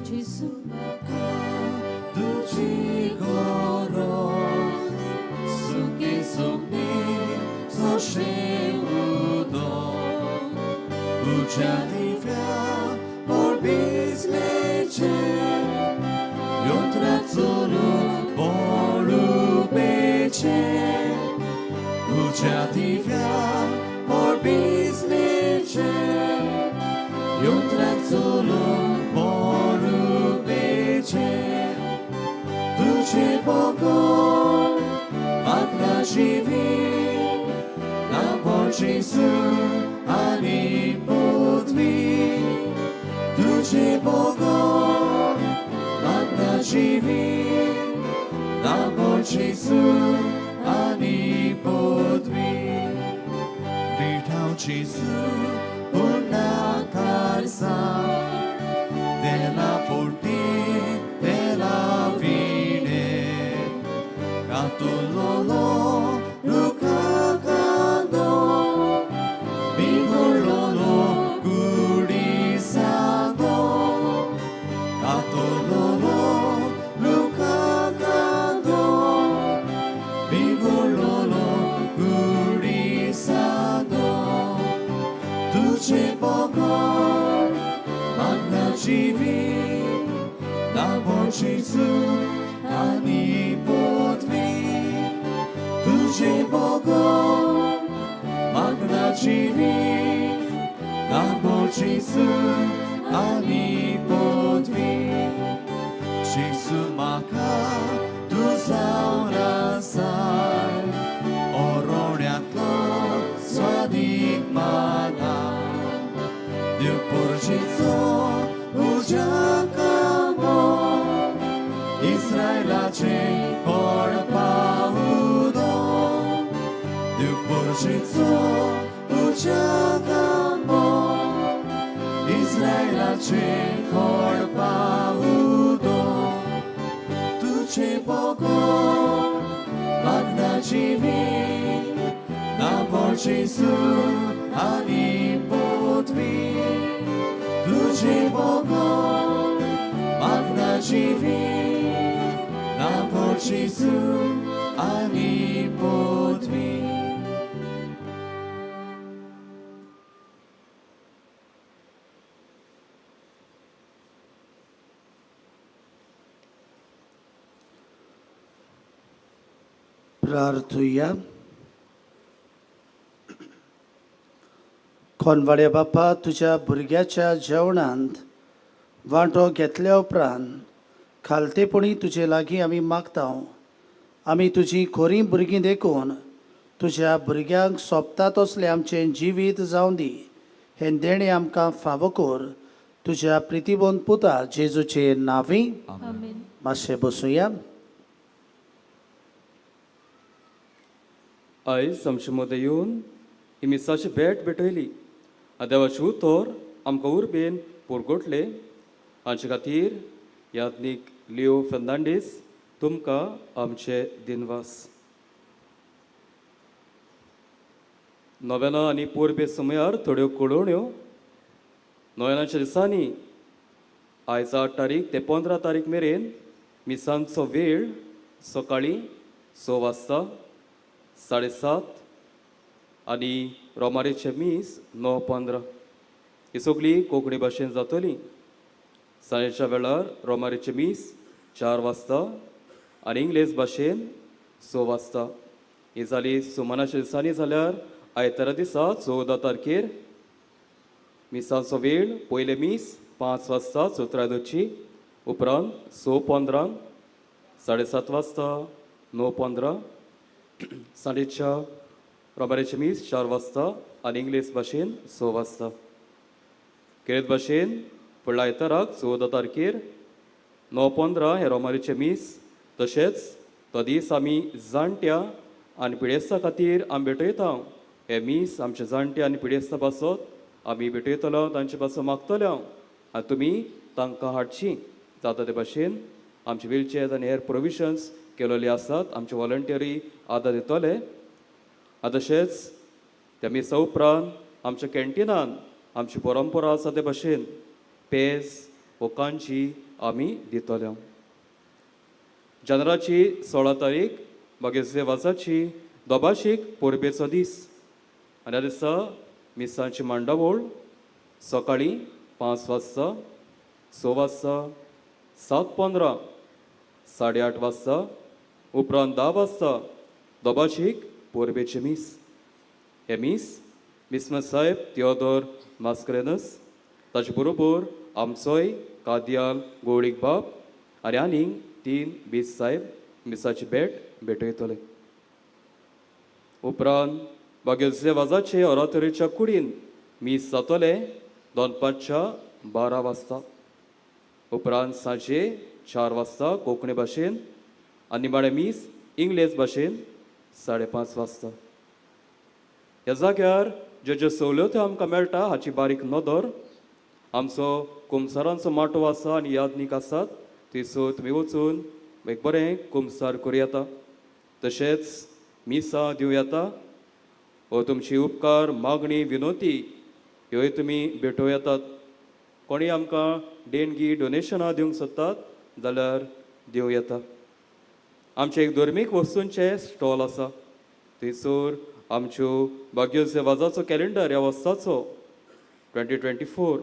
Gesù म्हाका तुजी गरज, सुखी सुखी सोशे उदक उज्या दिव्या पोरबिजलेचे योत्रा चलूंक बोरुपेचे उज्या दिव्या पोरबिजलेचे योत्रा चलूंक बोरुपेचे तुझे बगर म्हाका जिवीत ना, जेजू आनी पृथ्वी. तुझे बगर म्हाका जिवीत ना, जेजू आनी पृथ्वी. बिठाव जेजू पुण्या तेला पोटी तेला विणे कातुलोलो रुखा कांदो बिगोलोलो गुडी सांगो कातुलोलो रुखा कांदो बिगोलोलो गुडी सांगो. तुझे बगर म्हाका जिवीत ना, जेजू आनी पृथ्वी. तुझे बगर म्हाका जिवीत ना, जेजू आनी पृथ्वी. जेजू म्हाका तूं जावन आसाय ओरोण्यातलो स्वादीक माना, देव पुरजेचो उज्या कामो इस्रायलाचे कोण पावुदो. देव पुरजेचो उज्या कामो इस्रायलाचे कोण पावुदो. तुझे बगर म्हाका जिवीत ना, जेजू आनी पृथ्वी. तुझे बगर म्हाका जिवीत ना, जेजू आनी पृथ्वी. प्रार्थुया. खोनवाड्या बापा, तुज्या भुरग्याच्या जेवणांत वांटो घेतल्या उपरांत खालतेपणी तुजे लागीं आमी मागता. आमी तुजी खोरीं भुरगीं देखून तुज्या भुरग्यांक सोबता तसलें आमचें जिवीत जावं दी. हें देणें आमकां फावो कर तुज्या प्रितीबोन पुता जेजूचे नांवी. आमेन. मातशें बसुया. आयज आमचे मदें येवन ही मिसाची भेट भेटयली आनी देवाचें उतर आमकां उर्बेन पुरगोटले, हांचे खातीर याज्ञीक लिओ फेर्नांडीस तुमकां आमचे दिनवास. नोवेनां आनी पोरबे समयार थोड्यो कळोवण्यो. नोवेनाच्या दिसांनी आयज 8 तारीख ते 15 तारीख मेरेन मिसांचो वेळ सकाळीं 6 वाजता, 7:30 आनी रोमारेचें मीस 9:15. ही सगळी कोंकणी भाशेन जातली. सांजेच्या वेळार रोमारेचें मीस 4 वाजता आनी इंग्लीश भाशेन 6 वाजता. ही जाली सुमानाच्या दिसांनी. जाल्यार आयतारा दिसा 14 तारखेर मिसाचो वेळ पयलें मीस 5 वाजता चोत्रादोची, उपरांत 6:15, 7:30 वाजता, 9:15, 4:30 रोमारेचें मीस 4 वाजता आनी इंग्लीश भाशेन 6 वाजता. केळीत भाशेन फुडल्या आयताराक 14 तारखेर 9:15 हें रोमारीचें मीस. तशेंच तो दीस आमी जाणट्या आनी पिडेस्ता खातीर आमी भेटयता. हें मीस आमच्या जाणट्या आनी पिडेस्ता पासत आमी भेटयतलो, तांचे पासून मागतले आनी तुमी तांकां हाडची. जाता ते भाशेन आमचे व्हीलचेअर्स आनी हेर प्रोविजन्स केलेली आसात. आमचे वॉलंटियरी आदार दितले. आनी तशेंच त्या मिसा उपरांत आमच्या कॅन्टिनान आमची परंपरा आसा ते भाशेन पेज वो कांजी आमी दितले. जानेराची 16 तारीख मागीर वाजाची दोबाशीक परबेचो दीस आनी ह्या दिसा मिसांची मांडावळ सकाळीं 5 वाजता, 6 वाजता, 7:15, 8:30 वाजता, उपरांत 10 वाजता दोबाशीक परबेचें मीस. हें मीस बिस्म साहेब थियोदोर मास्करेनस, ताचे बरोबर आमचोय कादयाल गोवळीक बाब आनी आनीक 3 बीस साहेब मिसाची भेट भेटयतले. उपरांत बागेलसे वाजाचे ऑरातोरीच्या कुडीन मीस जातलें दनपारच्या 12 वाजता. उपरांत सांजे 4 वाजता कोंकणी भाशेन आनी निमाणें मीस इंग्लेज भाशेन 5:30 वाजता. ह्या जाग्यार ज्यो ज्यो सवलत्यो आमकां मेळटा हाची बारीक नदर. आमचो कुमसारांचो माटोव आसा आनी यादनीक आसात, थंयसर तुमी वचून एक बरें कुमसार करूं येता. तशेंच मिसां दिवं येता वो तुमची उपकार मागणी विनोती ह्योय तुमी भेटोवं येतात. कोणी आमकां देणगी डोनेशनां दिवंक सोदतात जाल्यार दिवं येता. आमचें एक धर्मीक वस्तूंचें स्टॉल आसा, थंयसर आमच्यो बाग्यो वाजाचो कॅलेंडर ह्या वर्साचो 2024,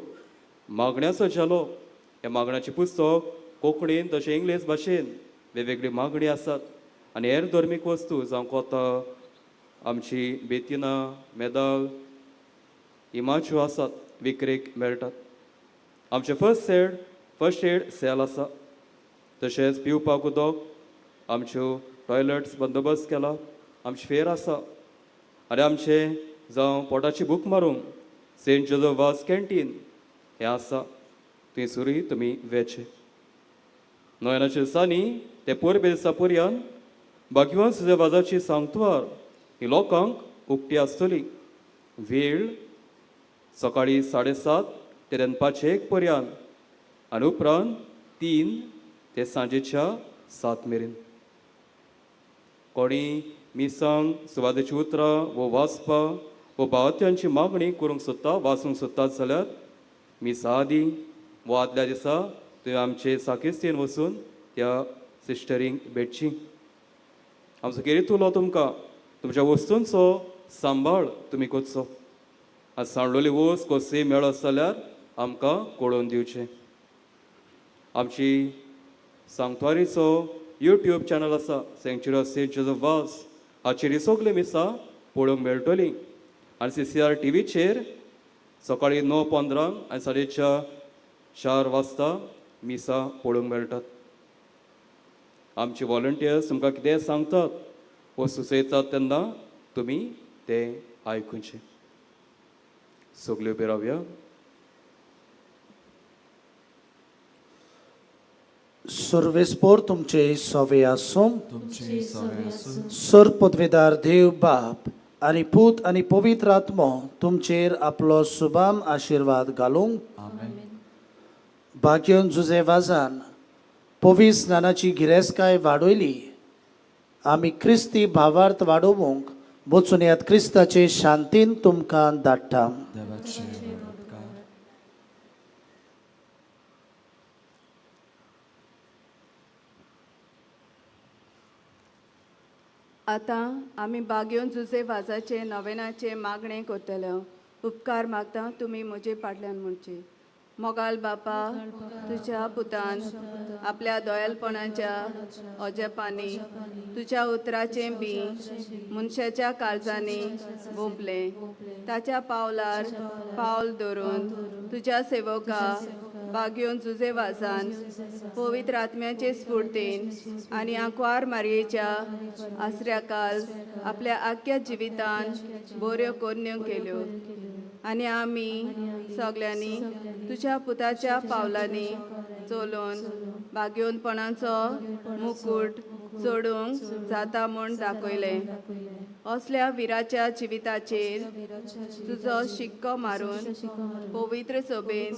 मागण्याचो झेलो, ह्या मागण्याचें पुस्तक कोंकणीन तशें इंग्लीश भाशेन वेगवेगळी मागणी आसात आनी हेर धर्मीक वस्तू जावं कोतां, आमची बेतिनां, मेदाल, इमाच्यो आसात विक्रेक मेळटात. आमचें फर्स्ट एड सेल आसा. तशेंच पिवपाक उदक, आमच्यो टॉयलट्स बंदोबस्त केला, आमची फेर आसा आनी आमचें जावं पोटाची भूक मारूंक सेंट जोजफ वाज कॅन्टीन हें आसा, थंयसरूय तुमी वेचें. नोयनाच्या दिसांनी ते पोरबे दिसा पर्यंत भाग्यवान सुजे वाजाची सांगतवार ही लोकांक उक्ती आसतली. वेळ सकाळीं 7:30 ते दनपारचें 1 पर्यंत आनी उपरांत 3 ते सांजेच्या 7 मेरेन. कोणी मिसांक सुवातेची उतरां वो वाचपाक वो भावत्यांची मागणी करूंक सोदता, वाचूंक सोदतात जाल्यार मिसा आदीं वो आदल्या दिसा तुवें आमचे साकिस्तीन वचून त्या सिस्टरींक भेटची. आमचो केरी तुलो तुमकां तुमच्या वस्तूंचो सांबाळ तुमी करचो आनी सांडलोली वस्त कसली मेळत जाल्यार आमकां कळोवन दिवचें. आमची सांगत्वारीचो यूट्यूब चॅनल आसा sanctuary of Saint Joseph Vaz, हाचेर सगळीं मिसां पळोवंक मेळटलीं आनी CCR टीव्हीचेर सकाळीं 9:15 आनी 4:30 वाजता मिसां पळोवंक मेळटात. आमचे वॉलंटियर्स तुमकां कितें सांगतात वो सुचयतात तेन्ना तुमी तें आयकुचें. सगल्यो उबे रावया. सर्वेस्पोर तुमचे सवे आसूं. तुमचे सवे आसूं. सर पदवेदार देव बाप आनी पूत आनी पवित्र आत्मो तुमचेर आपलो सुबाम आशिर्वाद घालूंक. आमेन. भाग्योन जुजे वाजान पवित्र स्नानाची गिरेस्तकाय वाडयली. आमी क्रिस्ती भावार्थ वाडोवंक वचून येयात, क्रिस्ताचे शांतीन तुमकां धाडटा. देवाचे व्हड उपकार. आतां आमी बागेवन जुजे वाजाचे नवेनाचे मागणें करतले. उपकार मागता तुमी म्हजे फाटल्यान म्हणचे. मोगाल बापा, तुज्या पुतान आपल्या दोयालपणाच्या अजेपांनी तुज्या उतराचें बी मनशाच्या काळजांनी बोंपलें. ताच्या पावलार पावल धरून तुज्या सेवका बागेवन जुजे वाजान पवित्र आत्म्याचे स्फुर्तीन आनी आंकवार मारयेच्या आसऱ्याकाल आपल्या आख्ख्या जिवितान बऱ्यो कोरण्यो केल्यो आनी आमी सगल्यांनी तुज्या पुताच्या पावलांनी चलोवन भाग्योनपणाचो मुकूट चडूंक जाता म्हूण दाखयलें. असल्या विराच्या जिविताचेर तुजो शिक्को मारून पवित्र सोबेन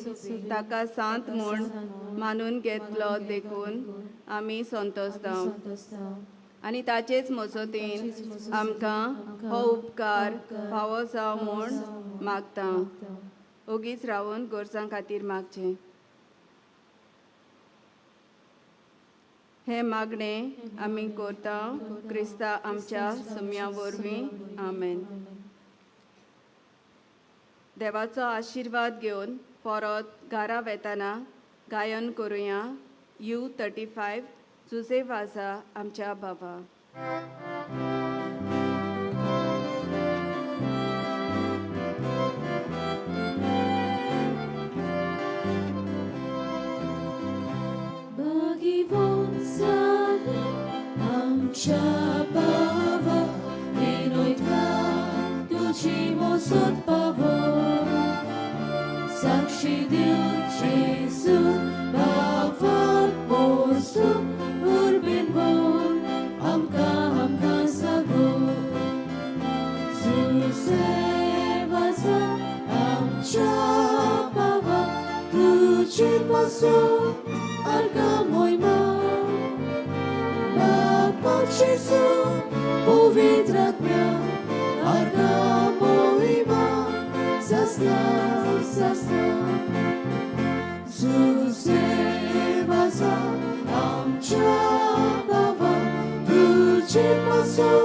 ताका सांत म्हूण मानून घेतलो देखून आमी संतोसता आनी ताचेच मजतीन आमकां हो उपकार फावो जावं म्हूण मागता. ओगीच रावून गरजां खातीर मागचें. हें मागणें आमी करता क्रिस्ता आमच्या सुम्या वरवीं. आमेन. देवाचो आशिर्वाद घेवन परत घरा वेताना गायन करुया. You 35 Jose वाजा आमच्या बाबा. आमच्या बाबा विनोयता तुजी मोसत पावो साक्षी दिवचे सु बाबा पोरसु उर्बेन बोल आमकां आमकां सागो सुसेवासा आमच्या बाबा तुजे पासून आर्गां मोहिमा Papa Gesù, पवित्र आत्म्या आर्गां मोहिमा सासना सासना. सुसेवासा आमच्या बाबा तुजे पासून